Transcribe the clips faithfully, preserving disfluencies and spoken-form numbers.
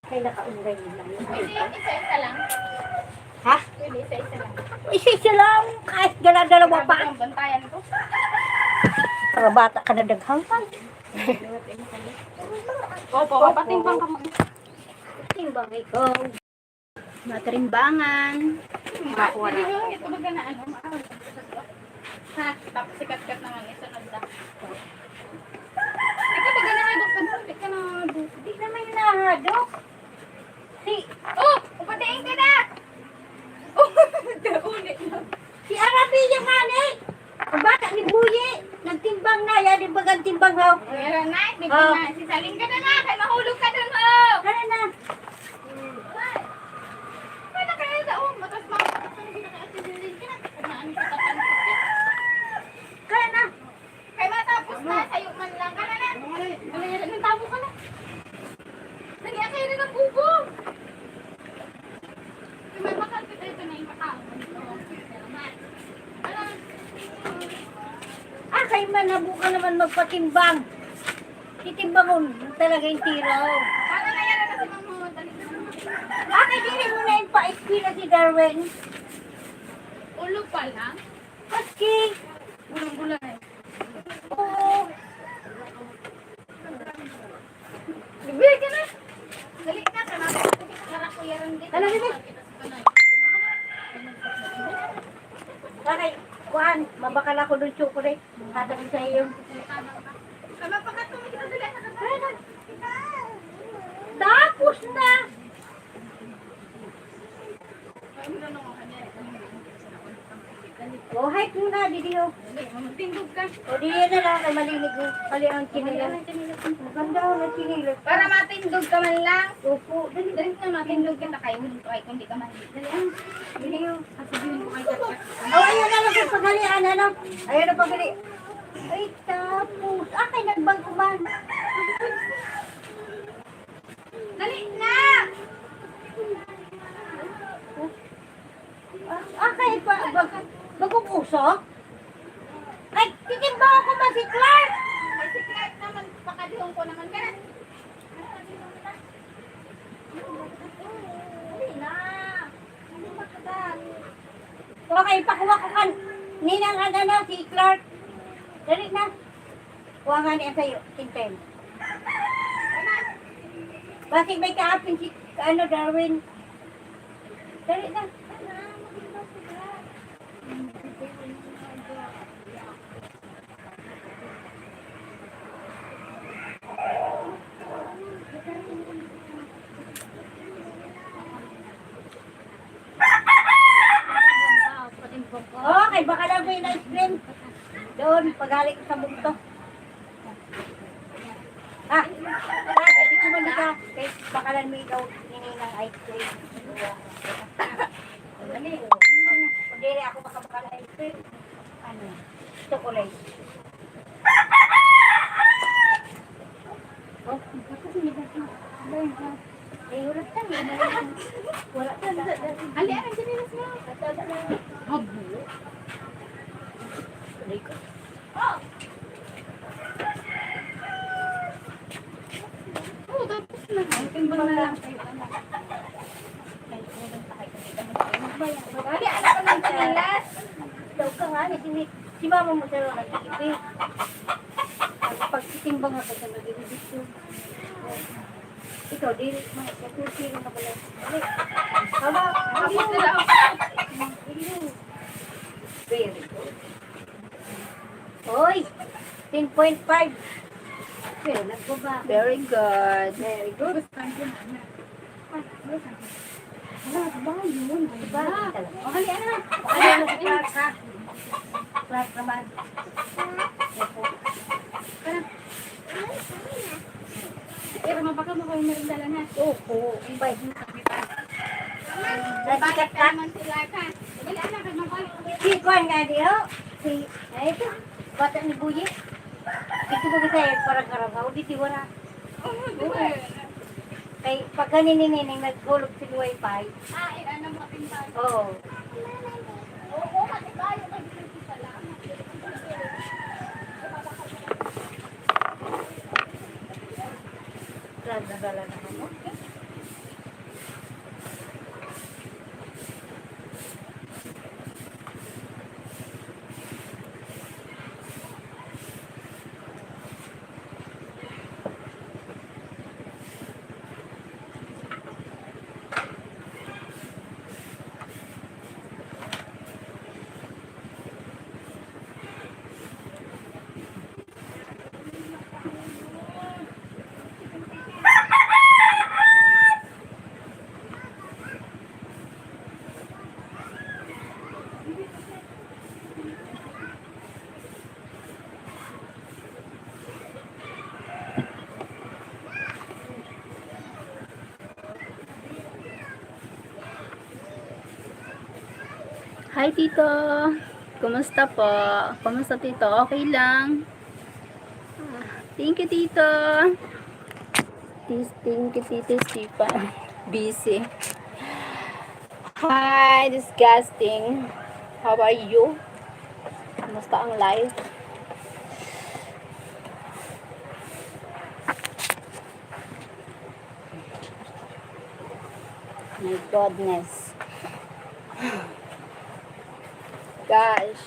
Ay, nakaunggay na lang. Pwede isa-isa lang. Ha? Pwede isa-isa lang. Isa-isa lang. Kahit dala-dalawa pa. Ang bantayan ko. Para bata ka na daghang pa. Opo, papatimbang ka muna. Timbang ikaw. Matarimbangan. Makuha na. Ito baga na ano, maawal ka sa dalawa. Ha? Tapos sikat-kat naman, isunod na. Ikaw baga na nga, buksan mo, di ka na, di na may nahadok. Si, oh, upadaing ka na! Oh, ulit na. Si Arabia nga ni. Ang bata ni Buyi. Nagtimbang na. Yan, di bagang timbang, ho. Meron na, di ba Oh. na? Si Saling ka na nga, kaya mahulog ka dun, ho! Tara na. Kaya na kaya na, oh, matas, matas, matas, hindi na kaya si Saling ka na. Kaya ano ka, tatanggap ka? Kaya na. Kaya matapos na, sayo man lang ka na na. Ano yan? Anong tabo ka na? Dali, ang kayo na ng bubo. Kaya may bakal kita ito na yung makaon. Ano? Ah, kay man, nabuka naman magpatimbang. Titimbangon talaga yung tira, oh. Ano na yan? Ano si Mama? Dali na. Ah, kay dili mo na yung pa-eskwela si Darwin. Ulo pa lang? Maski. Bulang-bulang eh. Oo. Bibili ka na. Dali na, kanapos ko dito, karakuyaran dito. Ano, dito? Bakit? Kuan, mabakal ako dun, chocolate. Hatag sa iyo. Tama pa ka, tumigil na dali. Tapos na. Oh, hi, Tuna, didi, oh. Tindog ka. O, di yan na lang, kay malinig, oh. Mali ang chinelas. Maganda, oh, na chinelas. Para matindog ka man lang. Opo, dali. Dali na, matindog kita kayo. Hindi ko kayo, kung di ka mahilig. Dali, ah. Dali, oh. Sasabihin ko kayo. Oh, ayun na lang, pagalian, ano? Ayun na, pagali. Ay, tapos. Ah, kay nagbago man. Dali na! Ah, kay pa, bag, bagong uso? Ay, titimbangan ko ba si Clark? Ay, si Clark naman, pakadihon ko naman ka na. Dali na. Hindi makagat. Okay, pakuha ko kan Ninang, ano, ano, si Clark. Dali na. Kuha nga niya sa'yo, Tintin. Bakit may kaapin si, ano, Darwin? Dali na. Oh, kay baka lang may ice cream. Doon, paghalik sa bugto. Ah, ah, dito mo na ka. Kay baka lang may ikaw hiningi ng ice cream. Dali. Kung dili ako makabakal ice cream, ano, chocolate. Oh, tapos may dati. Ay, wala ka. Wala ka. Ali, anong sinilas mo? Habo. Oh! Oh, tapos na. Ang timbang na lang sa'yo, anak. Ay, kulang pa kayo. Ali, ano pa ng sinilas? Daw ka nga, eh, si, si mama mo sa'yo nag-iipi. Ang pagtitimbang ako sa nag-iipi. Ikaw, dili mo, sa kilo na pala. Dali. Haba, haba. Very good. Oy, ten point five. Pero nagbaba. Very good. Very good. Ano ba yun? Diba? Oh, hali, ano? Ano na si Clark, ha? Clark naman. Pero mapaka mo kayo merinda lang, ha? Opo. Ang bayad mo sa kita. Bakit ka naman sila ka? Dali, anak, mabalik. Si Juan nga di, ho? Si, ay, ito. Bata ni Buyi. Ito ba kasi para karabaw? Di, di wala. Kay pag ganini-nini, naghulog si wifi. Ah, eh, ano mo, pinta? Oo. Oo, kasi tayo, nagpipisa lang. Nadala na ako. Hi, Tito. Kumusta po? Kumusta, Tito? Okay lang? Ah, thank you, Tito. Tis-, thank you, Tito Stefan. Busy. Hi, disgusting. How are you? Kumusta ang life? My goodness. Gosh.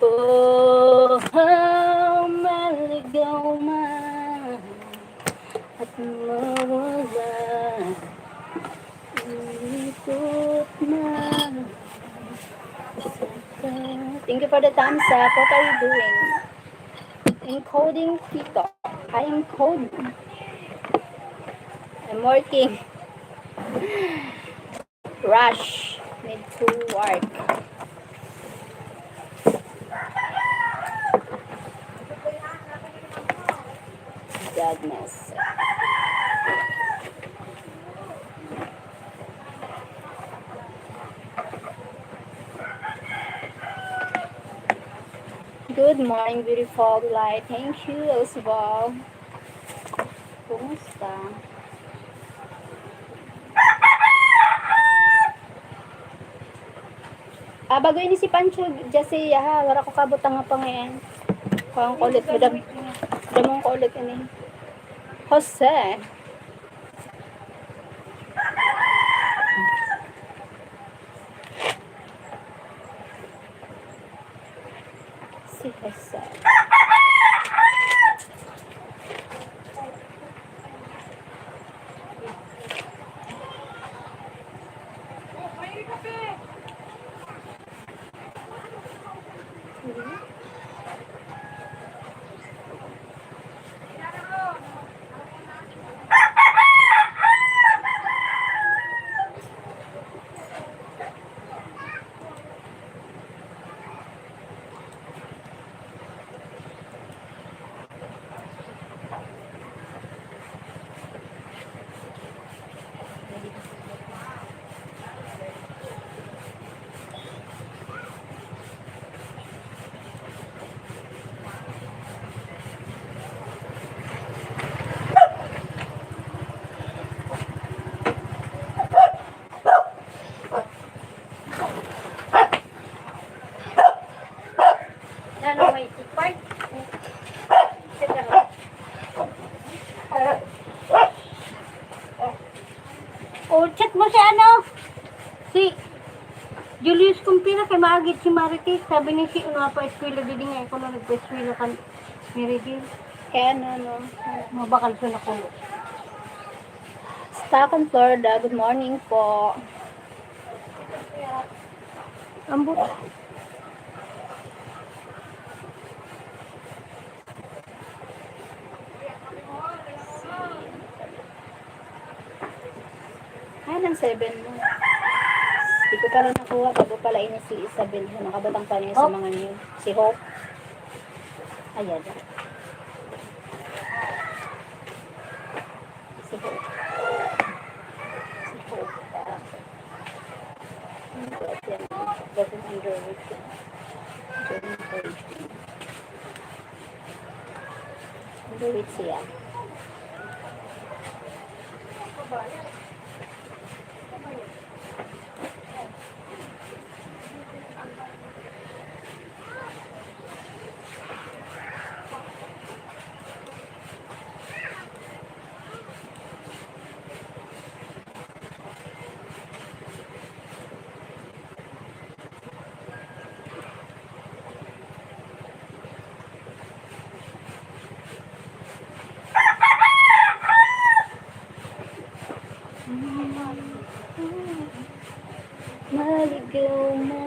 Oh, how maligaw man at mawala. Ikot na. Thank you for the thumbs up. What are you doing? Encoding, Tito. I encode. I'm working. Rush. Need to work. Goodness. Good morning, beautiful light. Thank you as well. Kumusta? Ah, bago ini si Pancho, Jesse, ha? Wala ko kabot ang nga pangayan. Kuha ko ulit, madam. Damon ko ulit ini. Jose. Si Jose. Ano, may sipay? O, chat mo si ano? Si Julius Cumpira kay maagid si Marites. Sabi ni si ano, pa-eskwela, didi nga, ikaw na nagpa-eskwela kan Mary Jane. Kaya ano, no? Mabakal sa nakulo. Stockton, Florida. Good morning po. Ambot. Ayan ang seven mo. Di ko pa rin nakuha. Bago pala ini si Isabel. Nakabutang pa niya sa Oh. mga niyo. Si Hope. Ayan. Si Hope. Si Hope. Ano ba yan? Bagong underwear ko. June thirteen. Underwear siya. Maligaw man.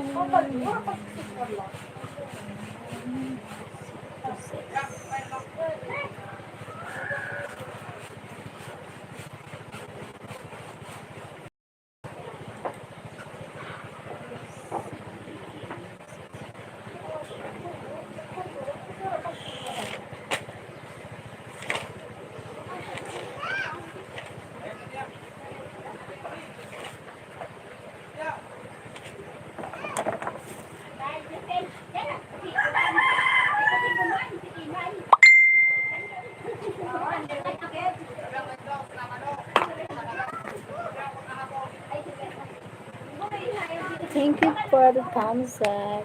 Thank you for the thumbs up.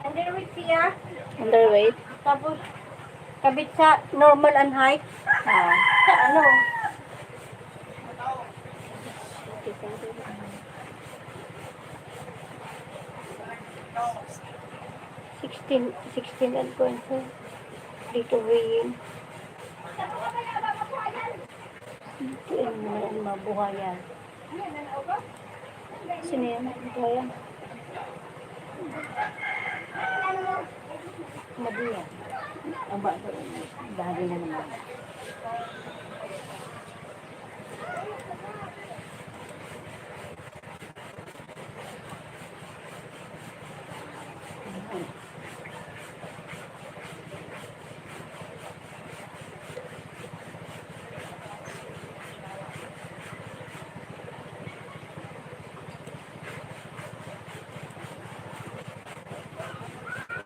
Underweight siya. Underweight? Tapos, kabit sa normal and height. Ah. Sa ano? Sixteen, sixteen and point five. Dito, weighing. Ito yung mga mabuhayan. Sino yan? Ito yan. Madiyan. Aba, dali na naman.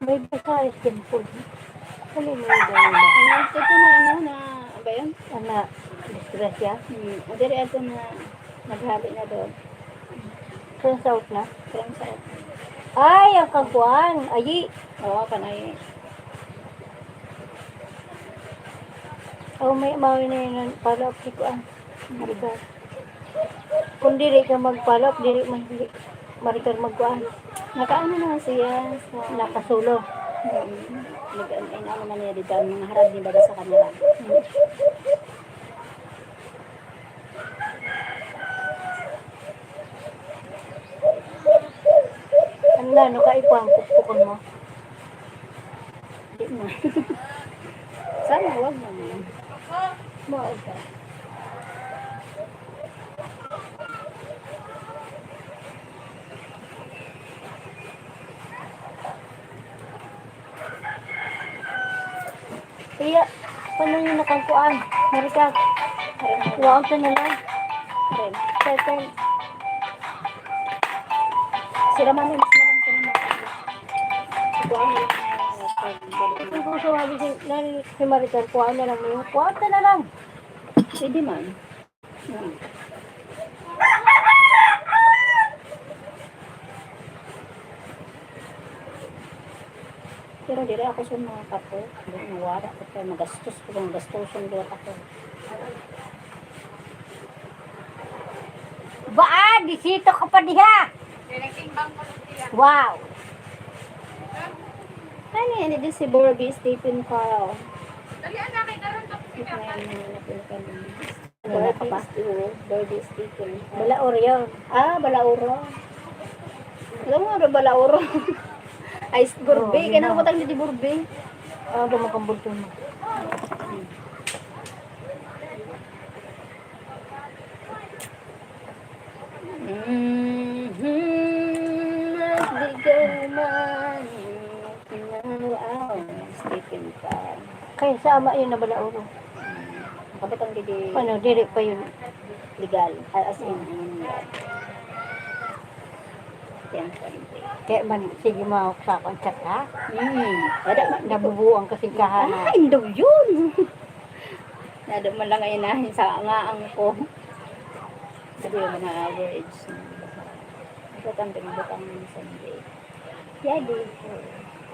May basa ay simple. Ano yung may basa? Ano, ito na, ano, na, ba yan? Ano, disgrasya? Hmm, o, diri ato na, naghali na doon. From south na? From south. Ay, ang kakuan. Ayi. Oo, kanay. Oh, may, may na yun, pala, si kuan. Maricar. Kung dili ka mag-follow up, dili man, dili. Maricar magkuan. Nakaano naman siya sa Nakasulo. Mm. Nag-, ano, ano man niya dito, ang mga harad ni baga sa kanila. Mm. Ano na, ano ka, ipo ang pukpukon mo? Di na. Sana wag naman. Mao ba? Kaya, paano yung nakangkuan? Maricar. Kuhaan ka na lang. Rin. Second. Sila man, mas na lang sila mag-, kuhaan na lang yung pag-, Ang gusto nga, di si, nan-, si Maricar, kuhaan na lang mo yun. Kuhaan ka na lang. Pwede man. Hmm. Pero diri ako sa mga kapo, diri nawara ko kay magastos ko, magastos ang duwa ako. Baa, bisita ka pa diha. Wow. Ano yan? Ito si Borby Stephen Carl. Dali, anak, kay karon tapos Ito na yung mga napilitan. Wala ka pa? Barbie Stew, Barbie Stew. Balaor yun. Ah, balauro. Alam mo, ano, balauro? Ay, s-, burbi. Oo, yun na. Kaya nakapatang di burbi. Ah, dumakambol ko na. Mhm, magbigay man, wow, Stephen pa. Kaya sa ama yun na balauro. Kabutang didi. Ano, diri pa yun. Legal. Ah, as in, ano nila. Yan, siyempre. Kaya man, sige, mahawak sa akong chat, ha? Mm. Wala man. Nabubuang kasing kahanan. Ah, indo yun. Nado man lang inahin sa nga ang ko. Sabi yung mga average. Ito, tanda mo ba ang Sunday? Yadi.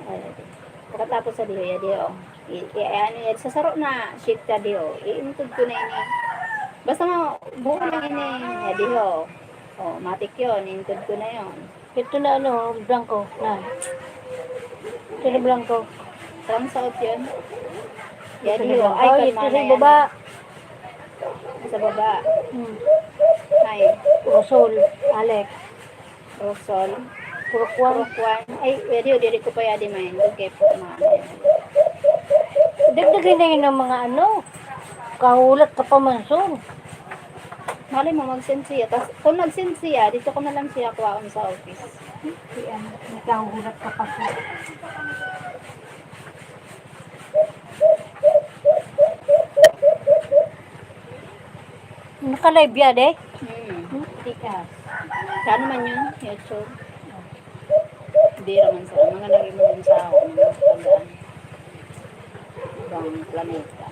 Ay, yadi. Pagkatapos sa diho, yadi, oh. I, i, ano yan, sa saro na sheet ka diho. Iintod ko na ini. Basta mo, buo lang ini. Yadi, oh. Oh, matik yun. Iintod ko na yun. Ito na, ano, blanco na. Ito na blanco. Parang sa out yun. Ito Yadi, na oh. Blanco. Ay, Ay, ito kalma sa na yan. Baba. Sa baba. Hmm. Ay. Rosol, Alex. Rosol. Purok one. Purok one. Ay, pwede, o, diri ko pa yadi, man. Okay po, mga ano. Dagdagan na yun ng mga ano, kahulat ka pa man, son. Malay mo, mag-send siya. Tas, kung nag-send siya, dito ko na lang siya kuhaon sa office. Yan, may kahulat ka pa, son. Naka-live ya, de? Hmm. Hmm, di ka. Saan naman yun? YouTube? Hindi naman sa mga nag-iwan sa ako, mga tandaan. Ibang planeta.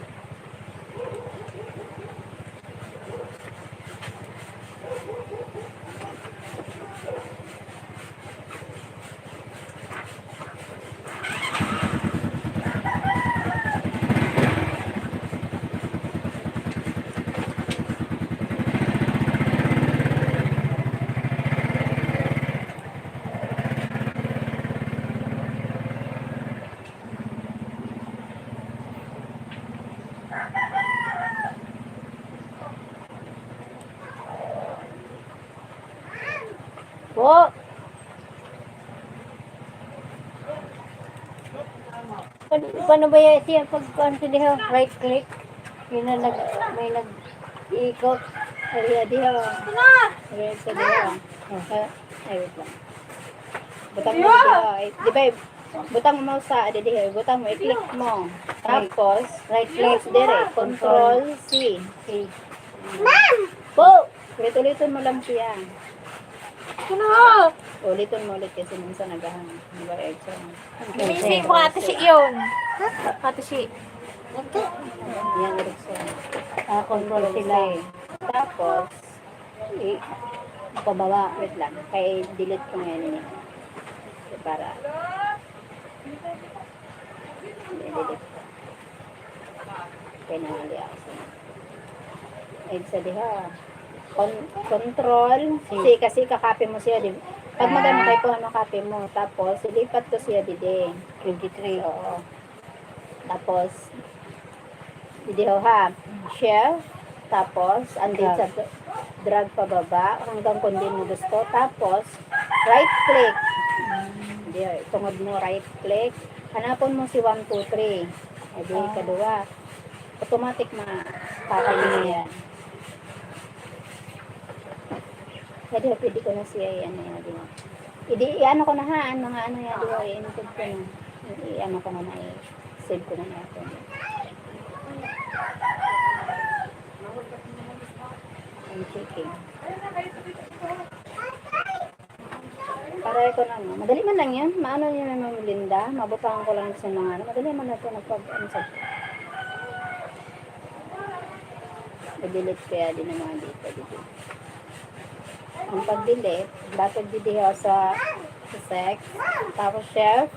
Po. Pan-, paano ba yan siya pag kuwan sa diha? Right click. Yun na nag-, may nag-iikot. Ay, yeah, diha. Right sa diha. Ah, ay, wait lang. Butang mo diha. Ay, di ba, butang mo sa, di, diha. Butang mo, i-click mo. Tapos, right click dire. Control C. Okay. Po! Ulit-ulitin mo lang siya. Ano? Ulitin mo ulit kasi minsan naghahang. Di ba, Edson? Iniisip mo, Ate Shi yun. Ate Shi. Yan, Edson. Ah, control sila. Tapos, i-, pababa. Wait lang. Kay delete ko ngayon yun. Para Delete. Kaya nangali ako sa, eh, sa diha. Con-, control C. Kasi kakopy mo siya, di ba? Pag magano kayo kung ano copy mo. Tapos, ilipat ko siya didi. Twenty-three. Oo. Tapos, Didiho ha. Shift. Tapos, andin sa dra-, drag pababa hanggang kung di mo gusto. Tapos, right click. Diyo, itungod mo, right click. Hanapon mo si one, two, three. Edi, kaduwa. Automatic ma-, papalinis yan. Pwede, pwede ko na siya i-ano yan, di ba? Idi, i-ano ko na ha, ang mga ano yan, di ba? I-include ko na. I-ano ko na na, i-save ko na na ito. I'm checking. Para ko na, no? Madali man lang yan. Maano niya naman, Linda? Mabutangan ko lang sa mga ano. Madali man na ito. Nagpag-, ano sa I-delete kaya din ang mga dito, dito. Ang pag-delete, dapat didi ho sa, sa sex, tapos shift,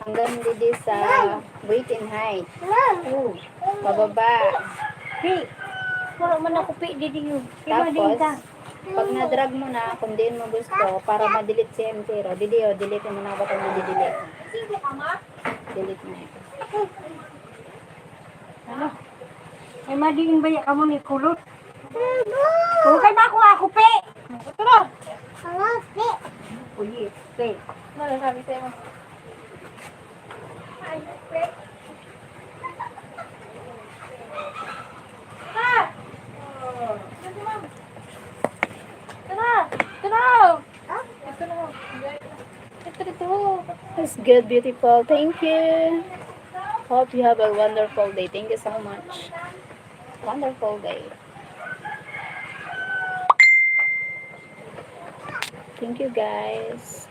hanggang didi sa weight and height. Oh, pababa. Hey, wala man ako pi, didi yun. Tapos, pag na-drag mo na, kung diin mo gusto, para ma-delete si entero, didi ho, delete mo na kapag didi delete. Delete na ito. Ano? Ay, madiin ba yan kamo ni kulot? Huwag kayo makuha ako, pe! Ito na! Uy, pe! Ano sabi sa'yo? Ay, pe! Ah! Ito na! Ito na! Ito na! Ito, ito! That's good, beautiful. Thank you. Hope you have a wonderful day. Thank you so much. Wonderful day. Thank you, guys.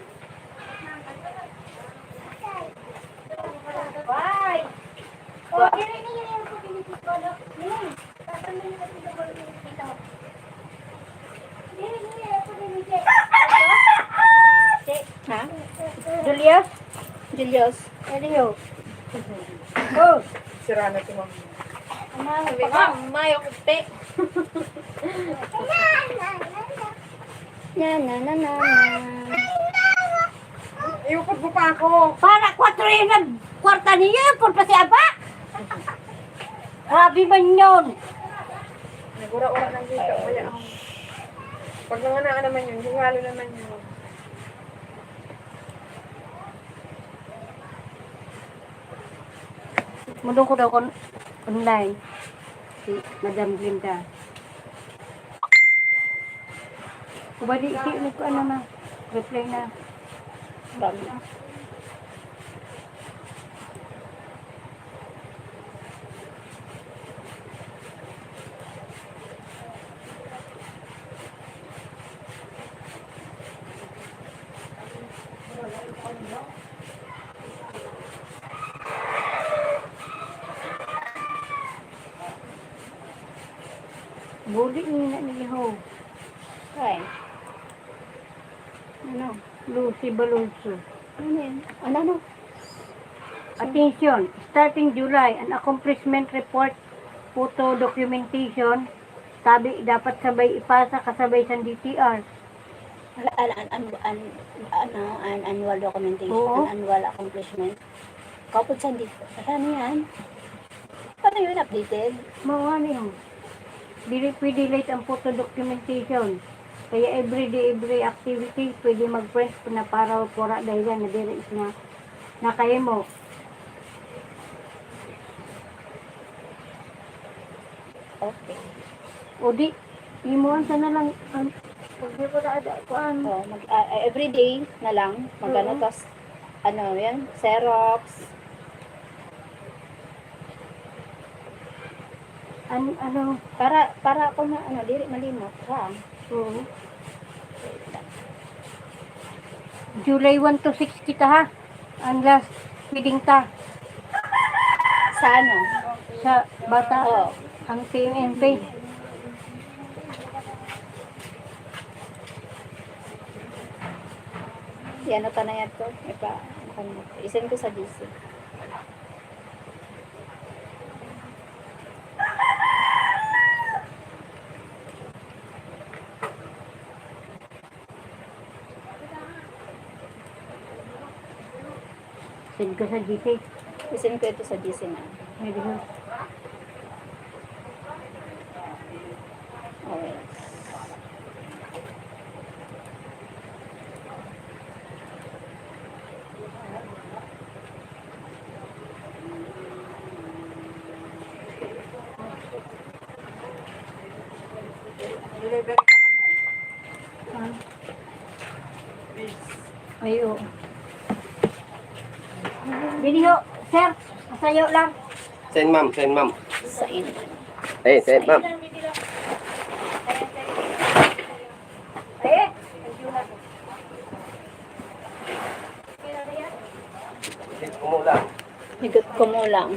Ha? Julia? Julius. Elio. Oh. Sira na si Ma'am. Ma'am, mayo ko, te. Na, na, na, na, na. Iukod mo pa ako. Para kwatro yun ang kwarta niya, kung pa si Aba. Grabe man yun. Nagura-ura ng dito, kaya ang pag nanganaan naman yun, hingalo naman yun. Mulungkod ako online. Si Madam Glinda. Kubali, iti, ano na. Reply na. Dami. Buli ni na niho. Ay. Ano? Lucy Balonso. Ano yan? Ano, ano? Attention, starting July, an accomplishment report, photo documentation, tabi dapat sabay ipasa kasabay sa D T R. Ala, ala, an, an, an, ano, an annual documentation, Oo. An annual accomplishment. Kapag sa D T R, ano yan? Ano yun, updated? Mga ano yun? Dili pwede late ang photo documentation. Kaya everyday, every activity, pwede mag-print na para wala dahilan na diri siya nakahimo. Okay. O di, himuan ka na lang, ang, pag di ko na ada, kuan. Oh, mag, ah, ah, everyday na lang, mag-ano, Oo. Tas, ano, yan, Xerox. An-, ano? Para, para ako na, ano, dili malimot, ha? Oo. July one to six kita, ha? Ang last feeding ta. Sa ano? Sa bata, Oo. Ang P M N P. Yan, ano pa na yan to? Ipa-, ano, isend ko sa G C. Send ko sa G C. Isend ko ito sa G C na. Pwede mo. Oh, yes. Ay, oo. Biniho, sir. Masayo lang. Send, ma'am. Send, ma'am. Send. Hey, send, ma'am. Eh, Kumulang. Higit kumulang.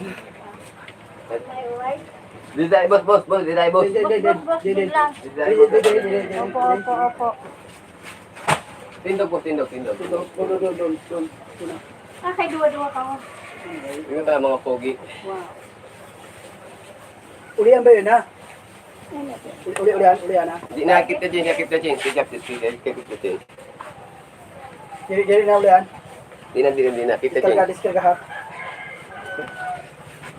Dito tayo, boss, boss, boss, dito tayo, boss. Boss, boss, boss, dito lang. Dito tayo, boss. Opo, opo, opo. Tindog, boss, tindog, tindog. Doon, doon, doon, doon, doon. Ah, kay duwa-duwa ka, oh. Yun na, mga pogi. Wow. Ulian ba yun, ha? Uli, uli, ulian, ulian, ha? Di na, kita din, kita din. Kita, kita, kita, kita din. Dili, dili na ulian. Di na, di na, di na. Kita, Diskarga, Jing. Diskarga, ha?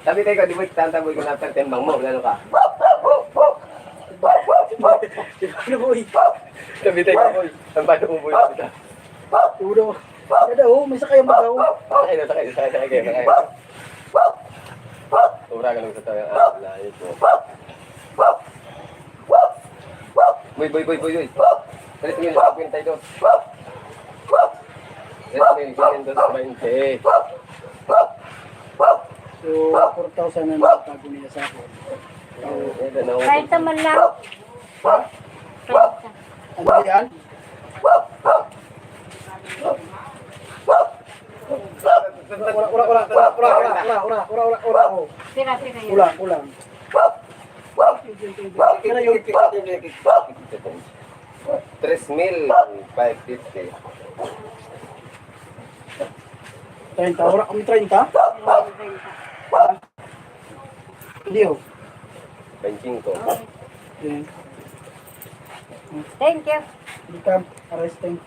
Sabi tayo ka, di ba, tanta boy, kung napag tembang mo, gano'n ka? Di ba, ano, boy? Sabi tayo ka, boy. Ang paano mo, boy? Ulo. Kada, oh, may sakay ang magaw. Sakay na, sakay, sakay, sakay, sakay. Sobra ka lang sa tayo. Ah, layo po. Boy, boy, boy, boy, boy. Tres mil quinientos. Tres mil quinientos veinte. So, four thousand ang tago niya sa ako. Kahit naman lang. Ano yan? Wala, wala, wala, wala, wala, wala, wala, wala, wala, wala, wala, oh. Sira, sira yan. Kulang, kulang. Pero yung Tres mil five fifty. Treinta, wala kami treinta? Hindi, oh. Benching ko. Okay. Thank you. Hindi ka, arresting.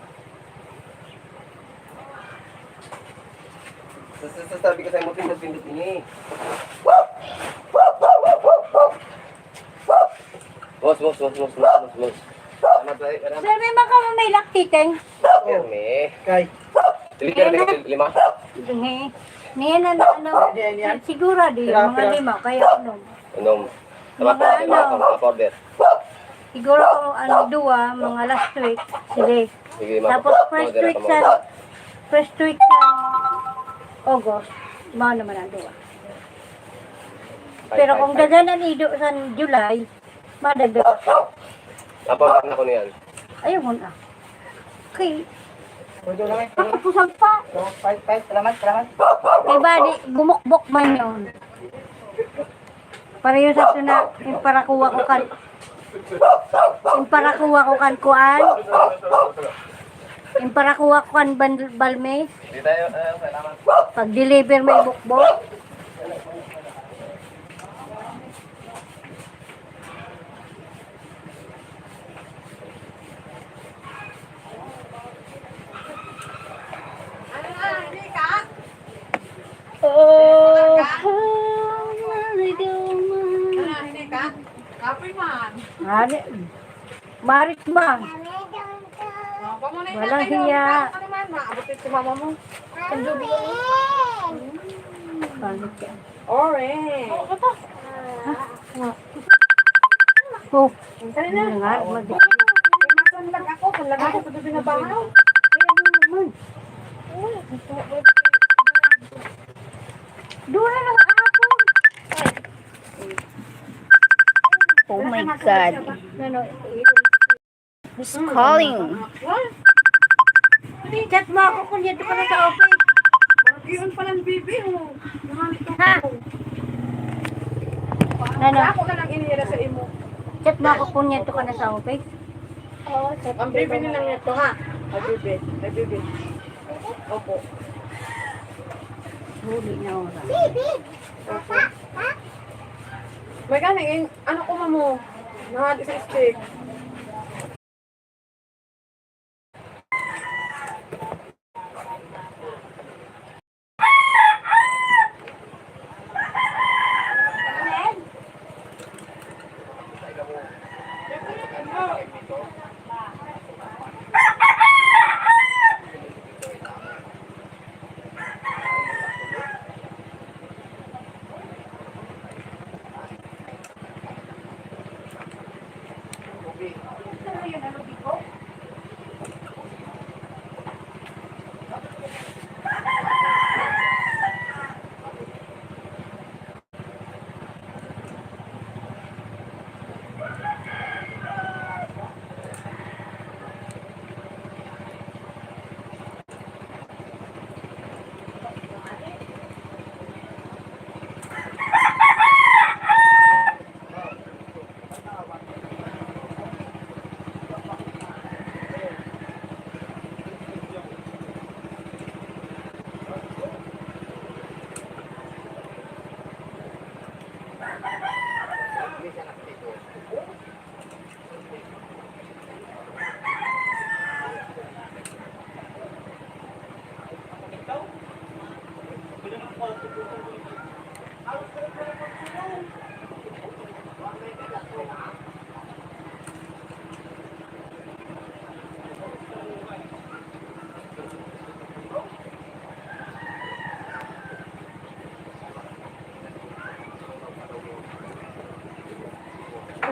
Sa, sa, sa, sabi ko sa'yo, pindot-pindot ini. Boss, boss, boss, boss, boss, boss, boss. Salamat, pare, salamat. Sir, may maka-, may laktiting? Pirmi. Kay? Deliver Ayan na na. Lima. Ni, niyan na, ano, Yan, yan. Siguro di, Pira, mga pira. Lima, kaya ano. Unom. Mga Tama, ano. Tama, tama, powder. Siguro kung ano, duwa, mga last week, sige. Sige, ma'am. Tapos first Powder week ako, sa, ma'am. First week sa August, mao naman ang duwa. Five, Pero five, kung five. Daghan ang ido sa July, madagdag. Apa, na ko niyan? Ayun, ah. Okay. Pwede lang eh. Ako, kusag pa. So, five, five. Salamat, salamat. Diba, di, bumukbok man yun. Pareho sa ito na, yung parakuha ko kan, yung parakuha ko kan kuan, yung parakuha ko kan ban-, balme, Hindi tayo, eh, salamat. Pag-deliver may bukbok. Oh, how I do my Ano, hindi ka? Kapoy man. Ano? Paris man. Walang hiya. Ano man, maabot si mama mo. Ang lubi yun, eh. Paris yan. Orange. Oh. Dali na. Hindi nga, mag- Masanlag ako, sanlag ako sa gabi na bahaw. Kaya ano naman? Duha na lang ako. Oh my God. Ano? Who's calling? Chat mo ako kung dito ka na sa office. Yun pala ang bibi, oh. Nanganito Ha? ako. Ano? Sa ako na lang inira sa imo. Chat mo ako kung dito ka na sa office. Oo, chat Ang bibi ko. Nilang ito, ha? Ay, bibi. Ay, bibi. Opo. Huli na oras. Opo. May gani, in, ano ko, mamo? Nahali sa stick.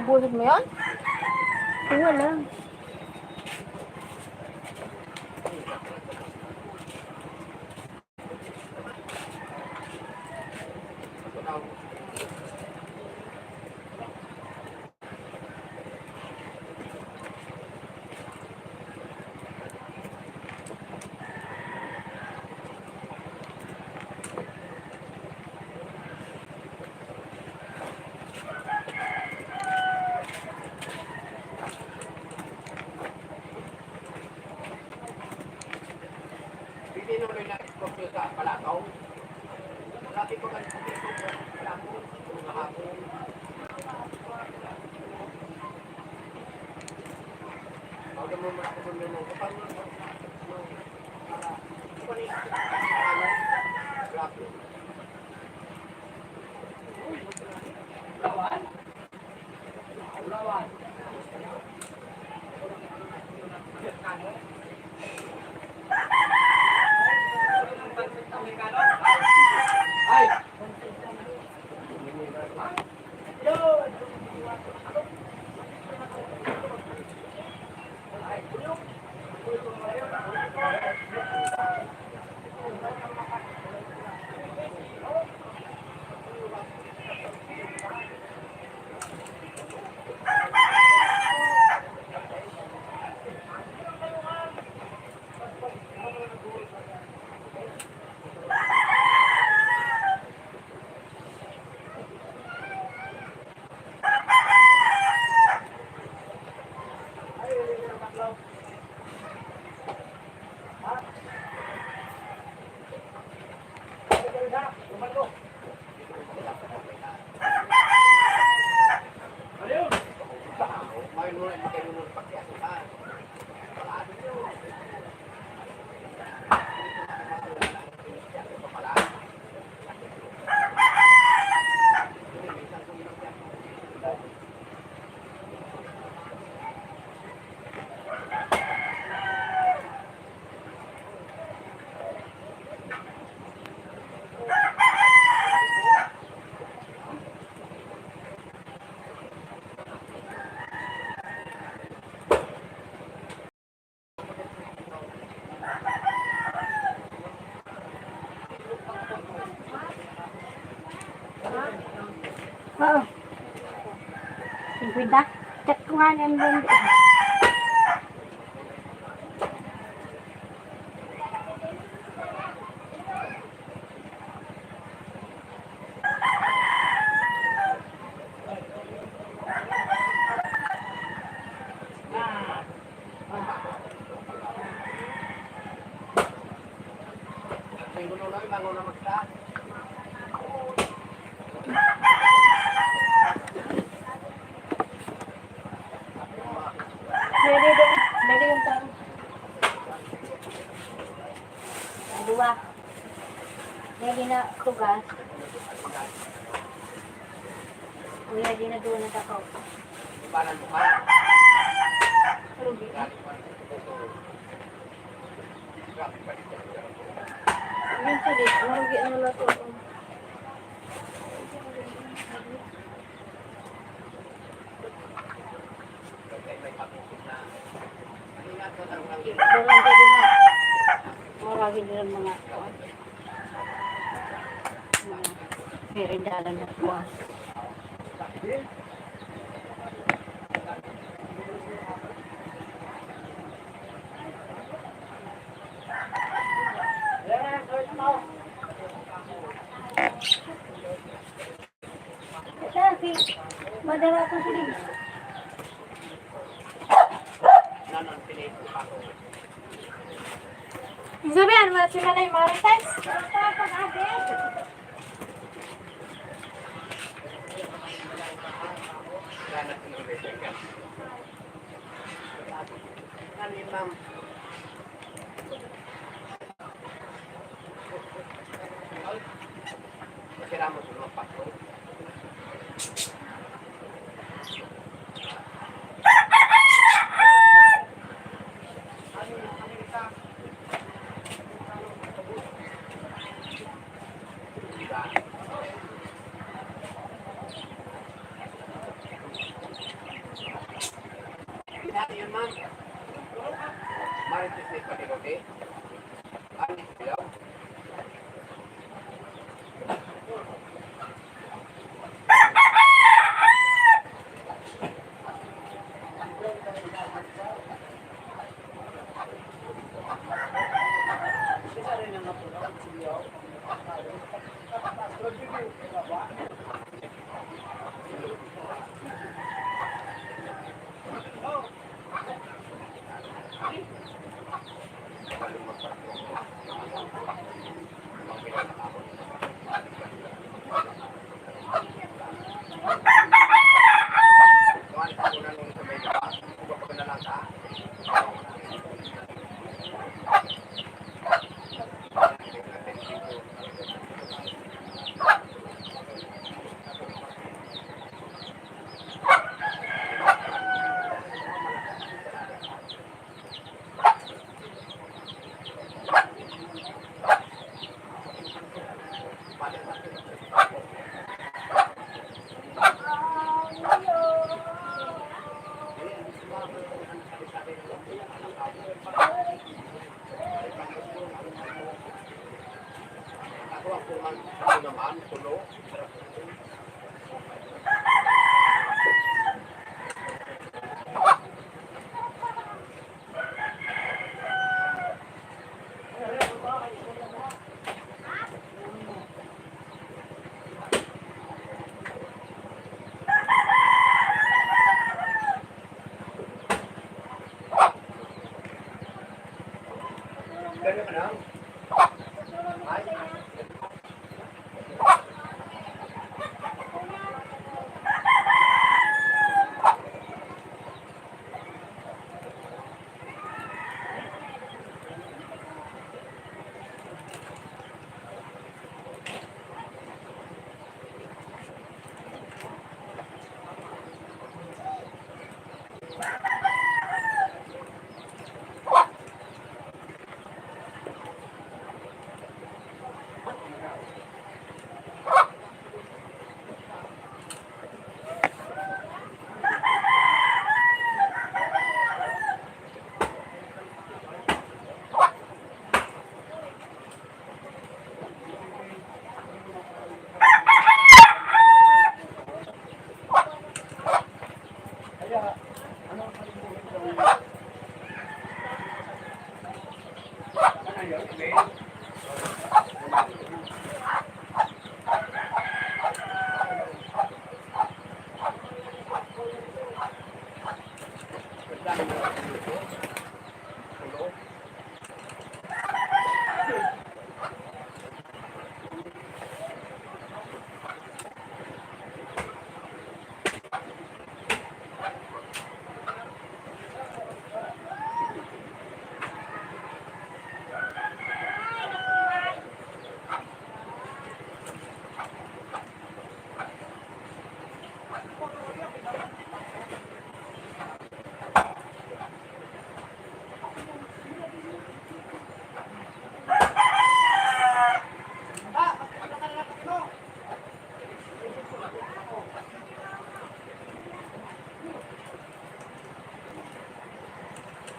Ubusin mo yun? Wala. Dak-, chat ko nga yan, Bong. Pwede din. Pwede yung tao. Dua. Pwede na kugas. Kuya, di na doon na ako. Rugi. Yun sa di, marugi ang luto ko. Doon lang pwede na. Marami din ang mga, mga merindahan na kuha. Sabi, madara ko sila. Sabihan mo na sila na yung Marites.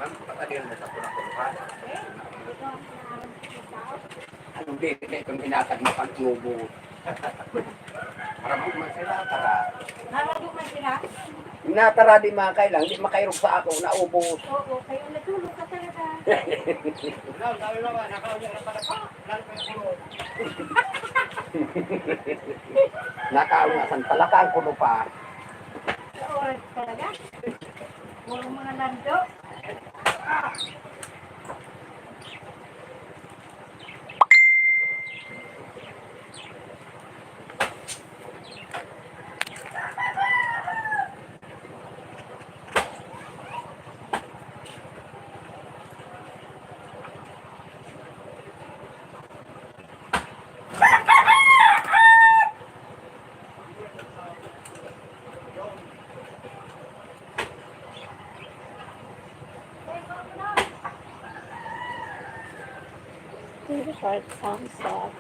Ma'am, patagyan mo sa punong-punong, ha? Ang dili, kung inatag mo pag-ubo. Marabog man sila, tara. Marabog man sila? Inatara, di makailang, di makairog sa ako, naubos. Oo, kaya natulog ka talaga. Wala, wala, wala, nakaw niya na pala pa. Lalo pa yung ulo. Nakaw na, san pala ka ang kuno pa? Sa oras talaga. Puro mga lando. Two heart thumbs up.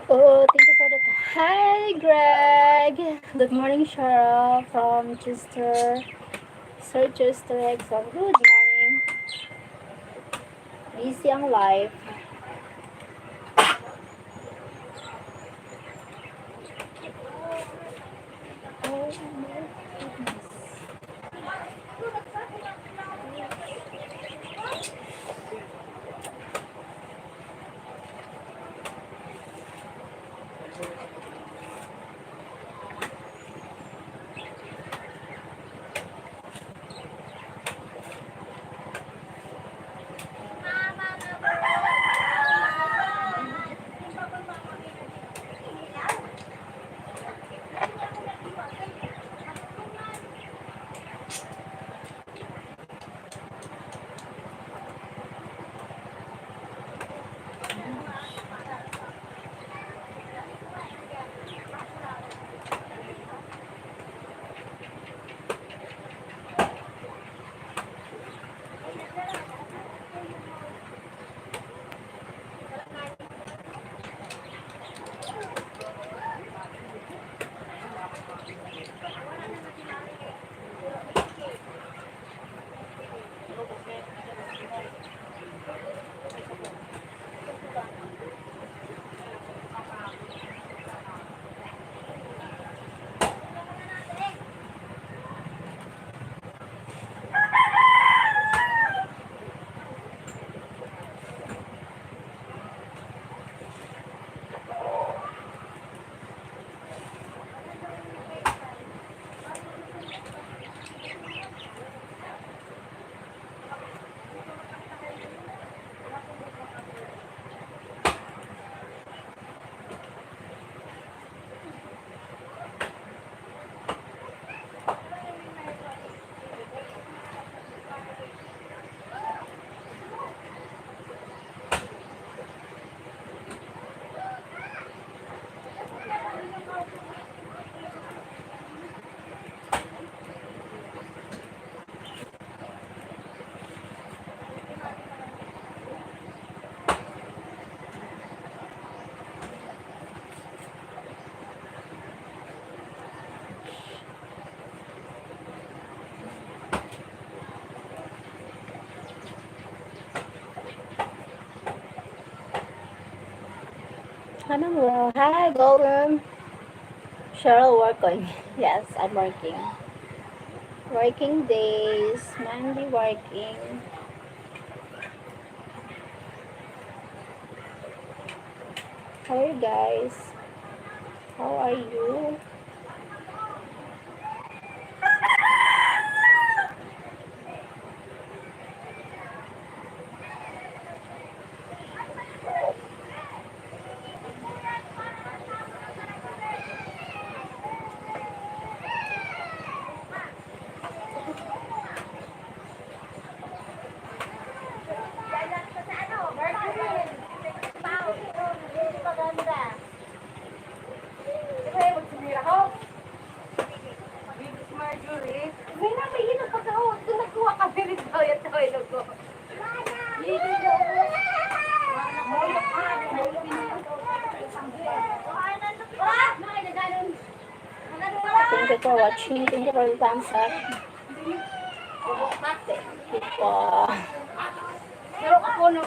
Oh, thank you for that. Hi, Greg. Good morning, Cheryl from Chester, Sir Chester Exxon. Good morning. Busy ang life. Oh my goodness. Anong well? Hi, Golden. Cheryl working. Yes, I'm working. Working days. Monday working. Hi, guys. How are you? Marjorie, may na, may hinag pagkaon. Doon nagkuha kami rin daw yung tawag ko. Thank you for watching. Thank you for the thumbs up. Thank you po. Pero ako, no.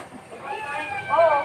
Oo.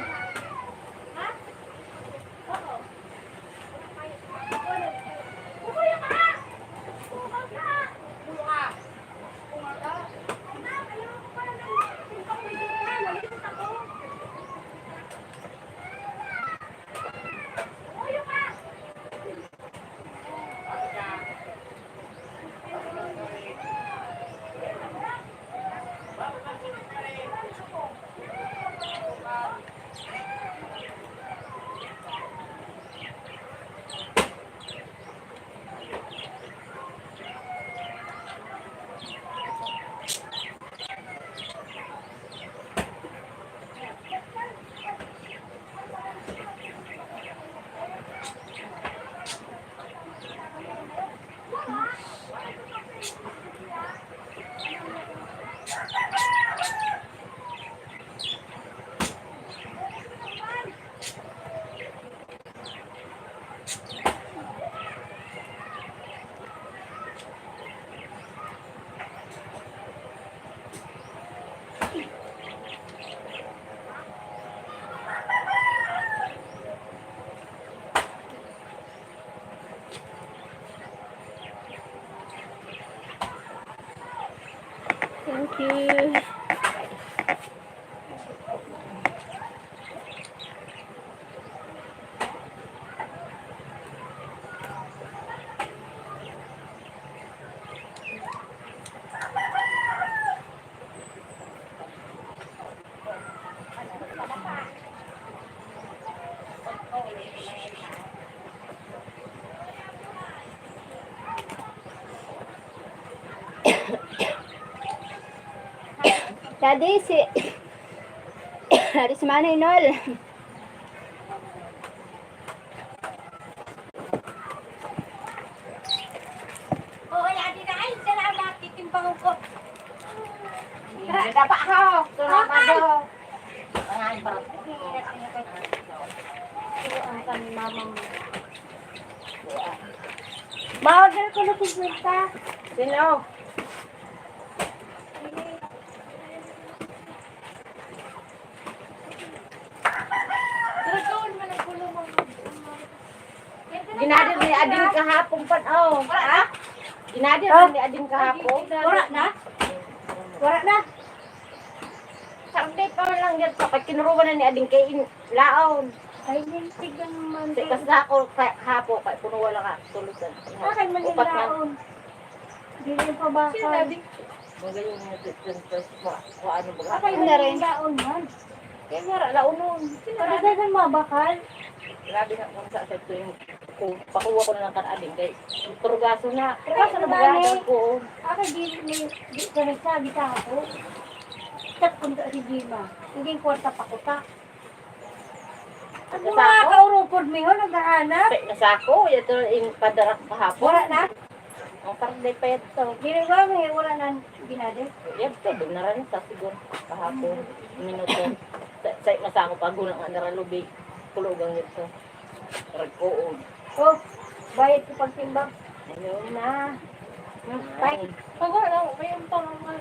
Thank you. Daddy, si, Daddy, si Manay Nol. Oo, yan din. Ay, salamat. Titimbang ko. Dapa ho. Salamat ho. Ay. Pangalan pa. Ang kami mamang. Ma-order ko na fifty. Sino? Ginadin ni Ading kahapon pa, oh. Wala na? Ginadin ni Ading kahapon. Wala na? Wala na? Sarde pa man lang yan. Kapag kinuruwa na ni Ading kay in-, laon. Ay, yung tigang man. Sa kasako, kahapon, kay puno wala ka. Tulog ka. Akin man yung laon. Dili pa ba? Magayon nga dyan, dyan, dyan, kung ano ba? Akin na rin. Laon man. Kaya nga, laonon. Ano ba yung mga bakal? Grabe na kung sa, sa ito yung, kung pakuha ko na lang kan Ading, kay turugaso na. Turugaso na baga, ko. Akin, di, di, di, di, nagsabi sa ako. Chat ko si Dima. Naging kwarta pa ko ta. Ano nga, kaurupod mi, ho, naghahanap? Sa, sa ako, ito yung padarak kahapon. Wala na? Ang tarde pa ito. Ginagawa mo, eh, wala na ginade? Yan, pwede na rin sa siguro kahapon. Minuto. Sa, sa, nasa ako pag gulang nga naralubi. Kulugang ito. Ragkuon. Oh, bayad ko pagtimbang. Ayun na. Ay. Pag wala, may umpang ang mga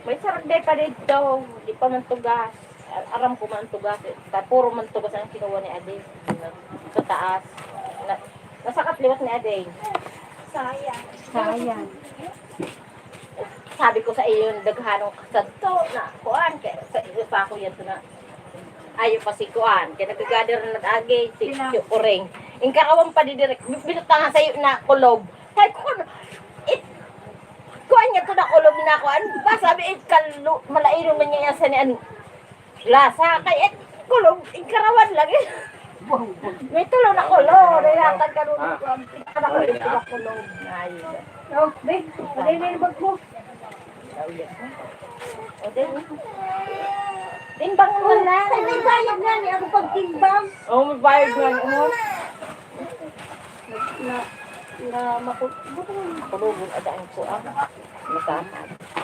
May saragday pa dito. Di pa man tugas. Aram ko man tugas, eh. Ta-, puro man tugas ang kinuha ni Ade. Sa taas. Na, nasakat liwat ni Ade. Sayang. Sayang. Sabi ko sa iyo, daghanong kasadto na, kuan, kaya sa iyo pa ako yan na. Ayo pa si kuan, kaya nag-gather na nag-agi, si Sina? Si Uring. Yung karawang pa didirek, binutangan sa iyo na kulog. Sabi ko, "Ano? It, kuan niya to na kulog na kuan." Ba, sabi, "Eh, kalu-, malainom man niya yan sa niyan." Lasa, kay et, kulog, igkarawan lang eh. May tulo na kulog, may yatag ka rin. Ah. Anak ko, ito na kulog. Ay. Oh, be, pwede na yung bag mo. O, din. Timbang mo na. Ay, may bayad na, may ako pagtimbang. Oh, may bayad na, oh. Na, na, maku-, Kulog, adaan ko, ah. Masama.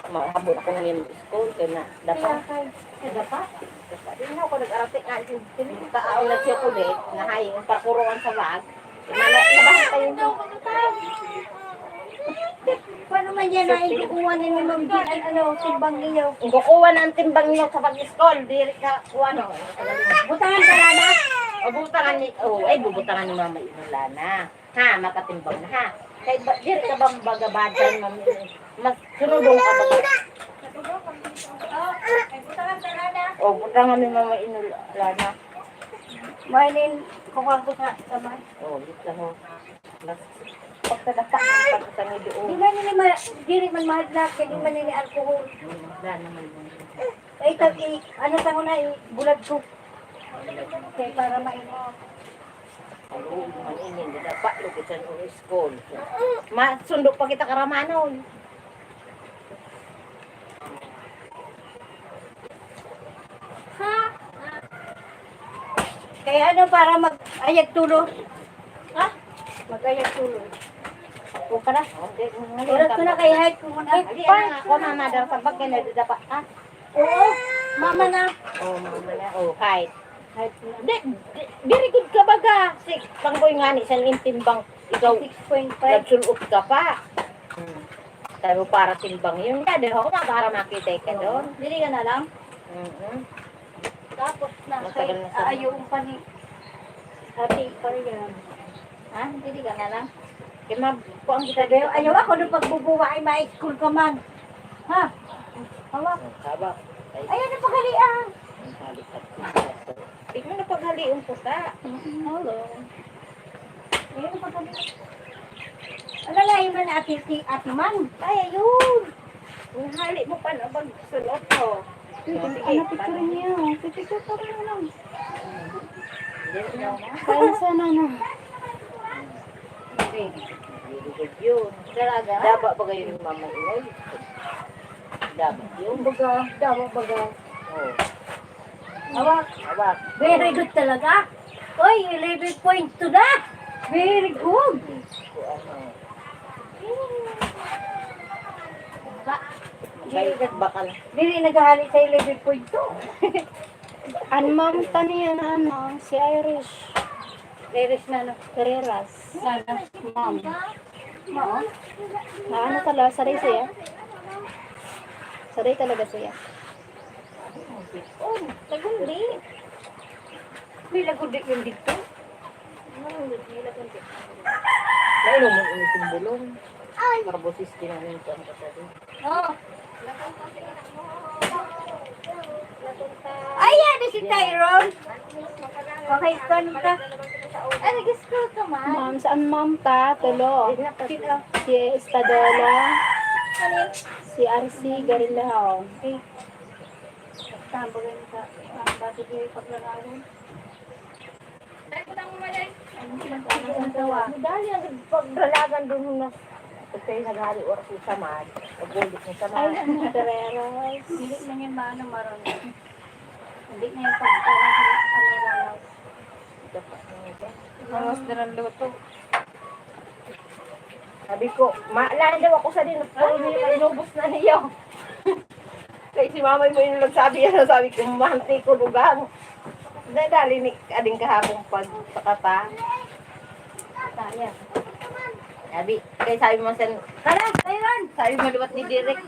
Mahabon ako ngayon sa school, kaya na, dapat. Kaya kay, kaya dapat? Sabi nga ako, nag-arate nga, yung pinagkaaon na siya ko, eh, na hay, yung pakuruan sa bag. Yung mga, yung bag tayo, no? Paano man yan, ay, dukuhan na ni Ma'am Jean, ang ano, timbang niyo? Ang dukuhan ang timbang niyo sa pag-school, diri ka, kuha, no? Butangan ka na, na? O, butangan ni, oh, ay, bubutangan ni Mama Inulana. Ha, makatimbang na, ha? Kay ba, diri ka ba magabadan, ma'am? Mas sunodong ka ba? O, punta nga ni Mama Inulana. Mainin, kukuha ko sa kamay. O, dito ho. Mas pagkadaka, pagkasangid doon. Di man ini ma-, diri man mahadlak, kaya di man ini alcohol. Hmm, wala naman. Ay, tag-, i-, ano sa muna, i-, bulad ko. Kaya para mainit. Ang mainin, dapat lugisan ang school. Masundo pa kita karamanon. Ha? Kaya ano, para mag-ayag tulo? Ha? Mag-ayag tulo. Huwag ka na. Oras ko na, kaya hide ko muna. Hindi, ano nga ako, mama, dahil sa bagay na dadapat ka. Oo, mama na. Oo, mama na. Oo, kahit. Kahit na. Di, di, very good ka baga. Si Pangboy nga ni, sa timbang, ikaw, six point five. Nagsulot ka pa. Hmm. Sabi mo, para timbang yun. Kaya di ako na para makita ka doon. Dili ka na lang? Mm-mm. Tapos na, matagal na sa ayaw pa ni Ate Parian. Ha? Dili ka na lang? Kaya mag-, kuang kita. Sabi, ayaw ako nung pagbubuwa ay ma-school ka man. Ha? Hawak. Hawak. Ay, ayaw na paghalian. Ang halik at puta. Tignan na paghalian puta. Mm, hello. Ayaw na paghalian. Alalahin man ate, si ate man. Ay, ayun. Ang hali mo pa na bag sulot ko. Uy, ano picture niya? Picture pa rin lang. Kaya sana na. Hindi. Hindi yun. Talaga? Daba ba kayo ni Mama Inay? Daba yun. Baga, daba baga. Oh. Hawak. Hawak. Very good talaga. Oy, eleven point two na. Very good. Kung ano. Ba-, Kay bakal. Dili naghahali sa eleven point two. An ma'am ta niya na ano, si Irish. Irish na, no? Pereiras. Sana. Ma'am. Oo. Na ano talaga, saray siya. Saray talaga siya. Oh, lagundi. May lagundi yun dito. Ano, may lagundi. Nainom mo ini simbulong. Ay. Karbosis, kinain ko ang katabi. Oh. Ay, yan si Tyrone. Okay, ikaw naman ka. Ay, nag-school ka man. Ma'am, saan ma'am ta? Tulo. Sino? Si Estadola. Ano yun? Si R C Garilao. Okay. Tambalan ka. Ang bakit yung paglalawin? Dali ang pagralagan doon na. Pagkayo naghali oras yung samad. Pagbulit ng samad. Ay, ang Pereiras. Hindi na yun maano, maron. Hindi na yung pag-, ano, ano, ano. Dapat na yun. Ang mas darang luto. Sabi ko, "Maalan daw ako sa din, pero hindi na inubos na niyo." Kaya si mama mo yung nagsabi yan, sabi ko, "Mahanti ko lugang." Nadali ni Ading kahapon pag sakata. Sabi, kaya sabi mo sa, "Tara, ayun!" Sabi mo liwat ni Direk.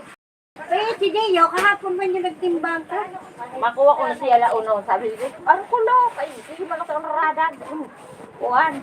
Eh, si Gio, kahapon man yung nagtimbang ka. Makuha ko na siya la uno. Sabi ko, "Ang kulok. Ay, sige, mga sa radag." Hmm. Kuan.